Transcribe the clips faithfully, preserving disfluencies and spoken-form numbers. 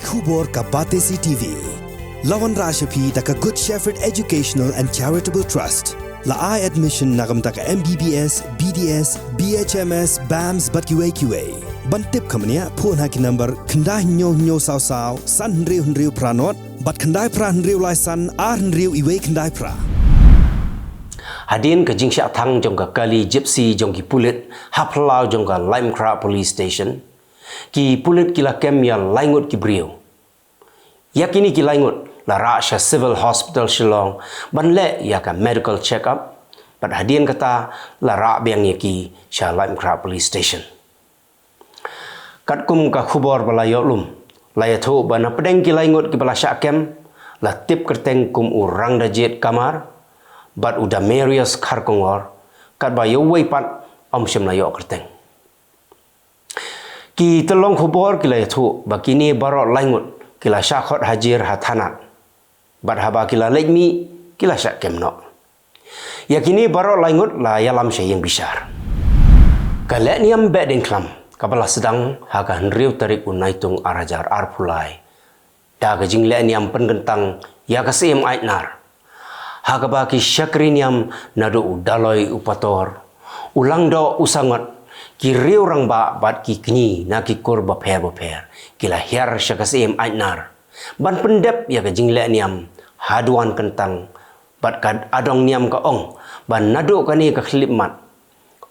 Khubor ka Batesi T V. La wanrah sha phi da ka Good Shepherd Educational and Charitable Trust. La ai admission na ka bynta ka M B B S, B D S, B H M S, BAMS bad kiwei kiwei. Ban tip kumne, phone ha ki number khyndai hynñiew hynñiew saw saw, san hynriew hynriew phra nod, bad khyndai phra hynriew lai san, ar hynriew iwei khyndai phra. Hadien ka jingshah thang jong ka kali Gypsy jong ki pulit ha phyllaw jong ka Laitumkhrah Police Station, ki pulit ki la kem ïa lai ngut ki briew. Ïa kine ki lai ngut la rah sha Civil Hospital Shillong ban leh ïa ka medical check-up, bad hadien kata la rah biang ïa ki sha Laitumkhrah Police Station. Katkum ka khubor ba la ïoh lum, la ïathuh ba na pdeng ki lai ngut kiba la shah kem, la tip kyrteng kum u Rangdajied Kamar bad u Damarius Kharkongor, katba ïa uwei pat ym shym la ïoh kyrteng. Ki tyllong khubor ki la ïathuh ba kine baroh lai ngut ki la shah khot hajir ha thana, bad haba ki la leit mih, ki la shah kem noh. Ïa kine baroh lai ngut la ïalam sha ïing bishar. Ka lehniam Behdeiñkhlam kaba la sdang ha ka hynriew tarik u Naitung ar hajar arphew lai, da ka jinglehniam pynkyntang ïa ka Syiem Aitnar, ha kaba ki shakri niam naduh u Daloi u Pator, u Langdoh u Sangot, ki riew rangbah bad ki kñi na ki kur bapher bapher ki la hiar sha ka Syiem Aitnar ban pyndep ïa ka jinglehniam haduh ban kyntang. Bad ka adong niam ka ong ba naduh kane ka khyllipmat,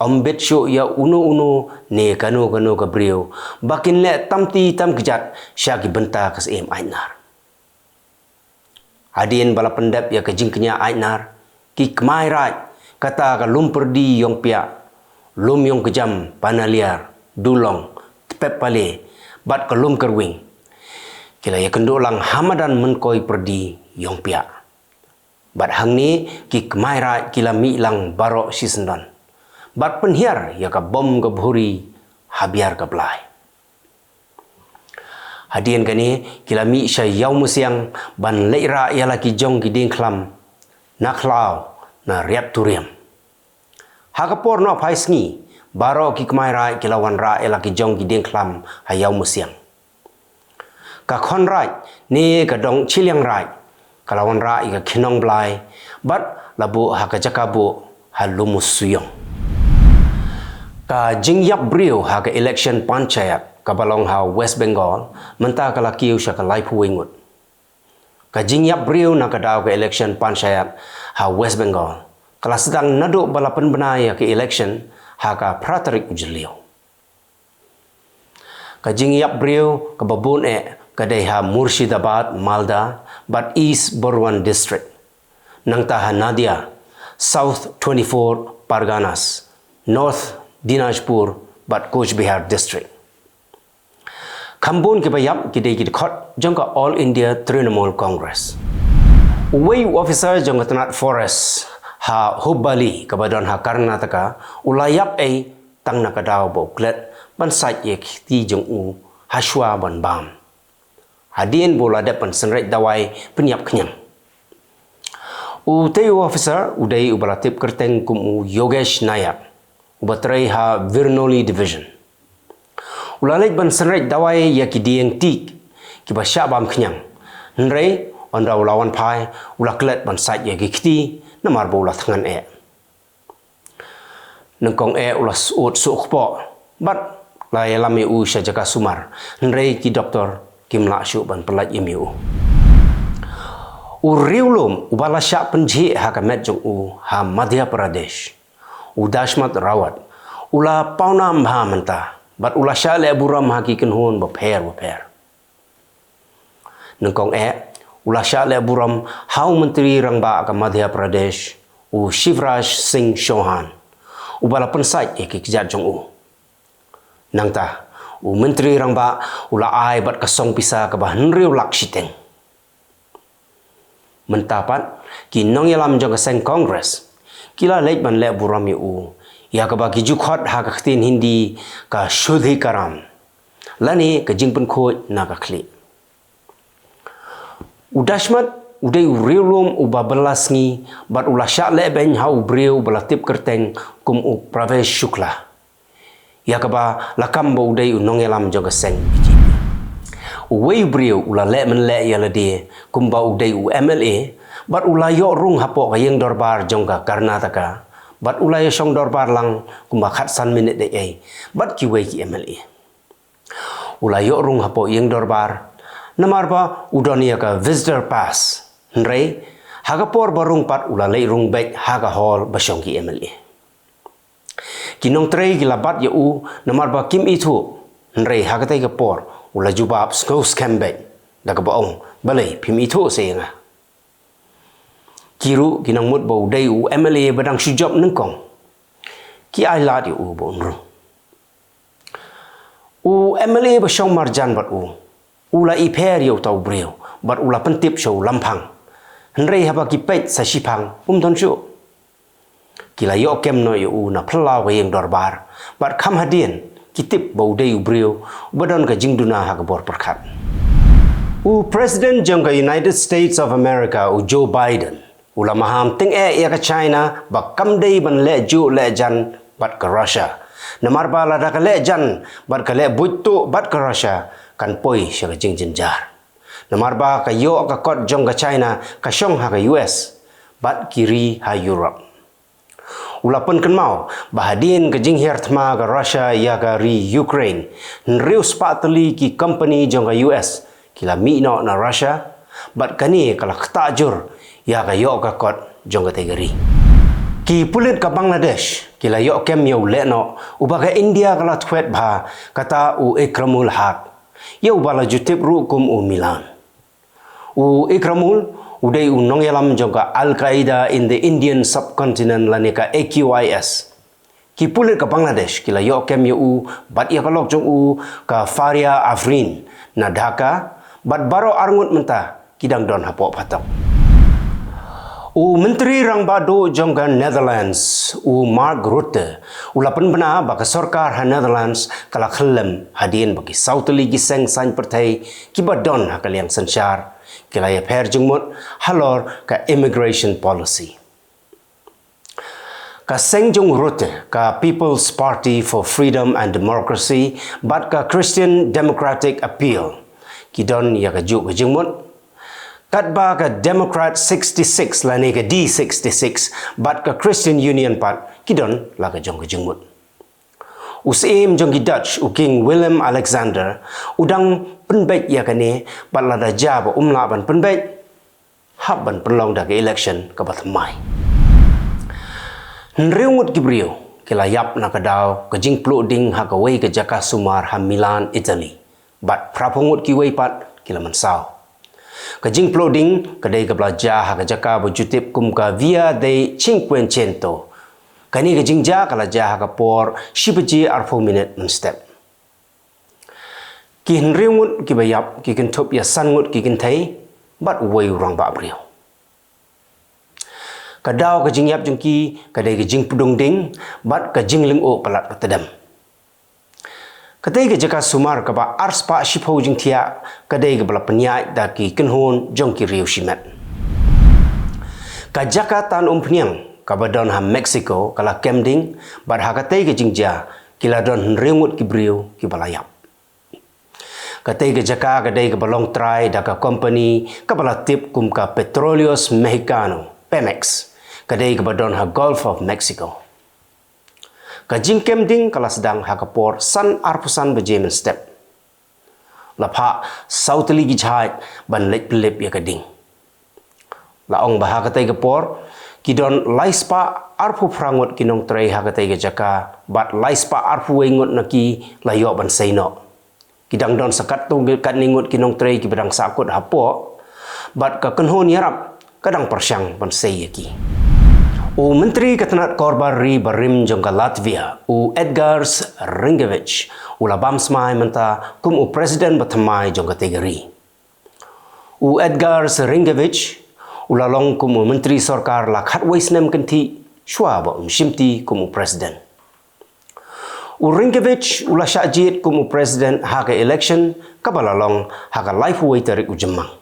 ym bit shuh ïa uno uno ne kano kano ka briew ba kin leh tam kti tam kjat sha ki bynta ka Syiem Aitnar. Hadien ba la pyndep ïa ka jingkñia Aitnar, ki kmai raij, kata ka Lum Pyrdi Ïongpiah, Lum Ïongkjam Panaliar, Dulong, Tpep Pale, bad ka Lum Kyrwing, ki la ïakynduh lang ha madan Mynkoi Pyrdi Ïongpiah. Bad hangne ki kmai raij ki la mih lang baroh shisyndon, bad pynhiar ïa ka bom ka bhuri ha biar ka blai. Hadien kane ki la mih sha Ïawmusiang ban leit rah ïa la ki jong ki diengkhlam na khlaw na Riat Turiam. Ha ka por nohphai sngi, baroh ki kmai raij ki la wanrah ïa la ki jong ki diengkhlam ha Ïawmusiang. Ka khon raij ne ka dong chiliang raij ka la wanrah ïa ka khnong blai, bad la buh ha ka jaka buh ha Lumusyong. Ka jingïap briew ha ka election panchayat kaba long ha West Bengal mynta ka la kiew sha ka laiphew wei ngut. Ka jingïap briew na ka daw ka election panchayat ha West Bengal ka la sdang naduh ba la pynbna ïa ka election ha ka phra tarik u Jylliew. Ka jingïap briew kaba bun eh ka dei ha Murshidabad, Malda, bad East Burdwan District. Nangta ha Nadia, South twenty-four Parganas, North Dinajpur, bad Cooch Behar District. Kham bun kiba ïap ki dei ki dkhot jong ka All India Trinamool Congress. Uwei u officer jong ka tnat forest ha Hubballi kaba don ha Karnataka, u la ïap ei tang na ka daw ba u klet ban sait ïa ki kti jong u hashwa ban bam. Hadien ba u la dep ban synreit dawai pynïap khñiang. Utei u officer u dei uba la tip kyrteng kum u Yogesh Nayak, uba trei ha Virnoli Division. U la leit ban synreit dawai ïa ki dieng tik kiba shah bam khñiang. Hynrei ynda u la wan phai, u la klet ban sait ïa ki kti namar ba u la thngan eh. Nyngkong eh u la sut suk kpoh bad la ïalam ïa u sha jaka sumar, hynrei ki doktor kim lah shuh ban pyllait ïa u. U riewlum uba la shah pynjhieh ha ka met jong u ha Madhya Pradesh, u Dashmat Rawat, u la pawnam bha mynta bad u la shah leh burom ha ki kynhun bapher bapher. Nyngkong eh u la shah leh burom ha u Myntri Rangbah ka Madhya Pradesh, u Shivraj Singh Chouhan, uba la pynsait ïa ki kjat jong u. Nangta u Myntri Rangbah u la ai bad ka song pisa kaba hynriew lak shiteng. Mynta pat ki nongïalam jong ka seng Congress ki la leit ban leh burom ïa u, ïa kaba ki ju khot ha ka ktien Hindi ka Shuddhikaran, lane ka jingpynkhuid na ka khlieh. U Dashmat u dei u riewlum uba bylla sngi bad u la shah lehbeiñ ha u briew uba la tip kyrteng kum u Pravesh Shukla, ïa kaba la kam ba u dei u nongïalam jong ka seng B J P. Uwei u briew u la leh mynleh ïa lade kumba u dei u M L A, bad u la ïoh rung hapoh ka ïing dorbar jong ka Karnataka, bad u la ïashong dorbar lang kumba khatsan minit dei ei bad kiwei ki M L A. U la ïoh rung hapoh ïing dorbar namar ba u don ïa ka visitor pass. Hynrei ha ka por ba rung pat u la leit rung beit ha ka hall ba shong ki M L A. Ki nongtrei ki la bat ïa u namar ba kim ithuh. Hynrei ha katei ka por u la jubab sngewskhem beit da kaba ong, "Balei phim ithuh sa ïa nga?" Ki ruh ki nang mut ba u dei u M L A ba dang shu jop nyngkong. Ki ai lad ïa u ba un rung. U M L A ba shong marjan bad u, u la ipher ïa uta u briew bad u la pyntip sha u lamphang. Hynrei haba ki peit sa shiphang, um don shuh. Ki la ïoh kem noh ïa u na phyllaw ka ïing dorbar bad kham hadien ki tip ba u dei u briew ba don ka jingduna ha ka bor pyrkhat. U President jong ka United States of America, u Joe Biden, u la maham tyngeh ïa ka China ba kam dei ban leh juh leh jan bad ka Russia. Namar ba lada ka leh jan bad ka leh buit tuh bad ka Russia, kan poi sha ka jingjynjar. Namar ba ka ïoh ka kot jong ka China ka shong ha ka U S bad ki ri ha Europe. U la pynkynmaw ba hadien ka jinghiar thma ka Russia ïa ka ri Ukraine, hynriew spah tylli ki company jong ka U S ki la mih noh na Russia, bad kane ka la ktah jur ïa ka ïoh ka kot jong katei ka ri. Ki pulit ka Bangladesh ki la ïoh kem ïa u lehnoh uba ka India ka la thwet bha, kata u Ikramul Haq, ïa uba la ju tip ruh kum u Milan. U Ikramul u dei u nongïalam jong ka Al Qaeda in the Indian Subcontinent lane ka A Q I S. Ki pulit ka Bangladesh ki la ïoh kem ïa u bad ïa ka lok jong u ka Faria Afrin na Dhaka, bad baroh arngut mynta ki dang don hapoh phatok. U Myntri Rangbah Duh jong ka Netherlands, u Mark Rutte, u la pynbna ba ka sorkar ha Netherlands ka la khyllem hadien ba ki saw tylli ki seng saiñ pyrthei kiba don ha ka liang synshar ki la ïapher jingmut halor ka immigration policy. Ka seng jong u Rutte, ka People's Party for Freedom and Democracy bad ka Christian Democratic Appeal, ki don ïa kajuh ka jingmut. Katba ka Democrat sixty-six lane ka D sixty-six bad ka Christian Union pat ki don la ka jong ka jingmut. U syiem jong ki Dutch, u King Willem Alexander, u dang pynbeit ïa kane, bad lada jia ba um lah ban pynbeit, hap ban pynlong da ka election kaba thymmai. Hynriew ngut ki briew ki la ïap na ka daw ka jingpluh ding ha kawei ka jaka sumar ha Milan, Italy, bad phraphew ngut kiwei pat ki la mynsaw. Ka jingpluh ding ka dei kaba la jia ha ka jaka ba ju tip kum ka Via dei Cinquecento. Kane ka jingjia ka la jia ha ka por shi baje arphew minit mynstep. Ki hynriew ngut kiba ïap ki kynthup ïa san ngut ki kynthei bad uwei u rangbah briew. Ka daw ka jingïap jong ki ka dei ka jingpdung ding bad ka jinglyngngoh palat ka tdem. Katei ka jaka sumar kaba arspah shiphew jingthiah ka dei kaba la pynïaid da ki kynhun jong ki riew shimet. Ka jaka tan umphniang kaba don ha Mexico ka la kem ding, bad ha katei ka jingjia ki la don hynriew ngut ki briew kiba la ïap. Katei ka jaka ka dei kaba long trai da ka company kaba la tip kum ka Petróleos Mexicano, Pemex, ka dei kaba don ha Gulf of Mexico. Ka jingkem ding ka la sdang ha ka por san arphew san baje mynstep. La phah saw tylli ki jhait ban leit pynlip ïa ka ding. La ong ba ha katei ka por ki don laispah arphew phra ngut ki nongtrei ha katei ka jaka bad laispah arphew wei ngut na ki la ïoh ban sei noh. Ki dang don sa katto katne ngut ki nongtrei kiba dang sahkut hapoh, bad ka kynhun ïarap ka dang pyrshang ban sei ïa ki. U Myntri ka tnat korbar ri barim jong ka Latvia, u Edgars Rinkēvičs, u la bam smai mynta kum u President ba thymmai jong katei ka ri. U Edgars Rinkēvičs u la long kum u Myntri Sorkar la khatwei snem kynthih shuwa ba um shimti kum u President. U Rinkēvičs u la shah jied kum u President ha ka election kaba la long ha ka laiphew wei tarik u Jymmang.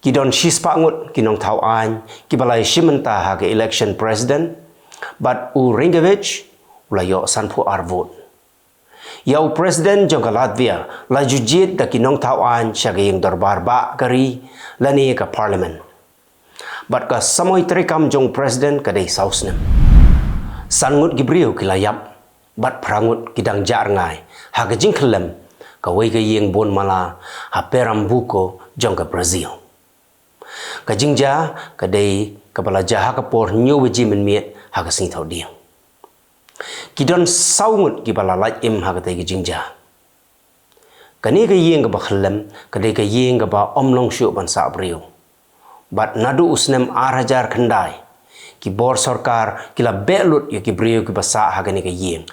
Ki don shispah ngut ki nongthaw aiñ kiba la ïashim bynta ha ka election President, bad u Rinkēvičs u la ïoh sanphew ar vote. Ïa u President jong ka Latvia la ju jied da ki nongthaw aiñ sha ka ïing dorbar bah ka ri lane ka Parliament. Bad ka samoi treikam jong u President ka dei saw snem. San ngut ki briew ki la ïap bad phra ngut ki dang jah rngai ha ka jingkhyllem kawei ka ïing bun mala ha Pernambuco jong ka Brazil. Ka jingjia ka dei kaba la jia ha ka por hynñiew baje mynmiet ha ka sngi Thohdieng. Ki don saw ngut kiba la lait im ha katei ka jingjia. Kane ka ïing kaba khyllem ka dei ka ïing kaba ym long shuh ban sah briew. Bad naduh u snem ar hajar khyndai, ki bor sorkar ki la beh lut ïa ki briew kiba sah ha kane ka ïing.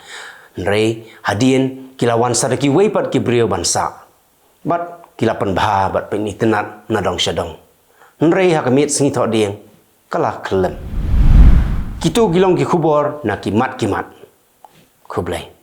Hynrei hadien ki la wan sa da kiwei pat ki briew ban sah. Bad ki la pynbha bad pynitynnad na dong sha dong. Hynrei ha ka miet sngi Thohdieng ka la khyllem. Kito ki long ki khubor na ki mat ki mat. Khublei.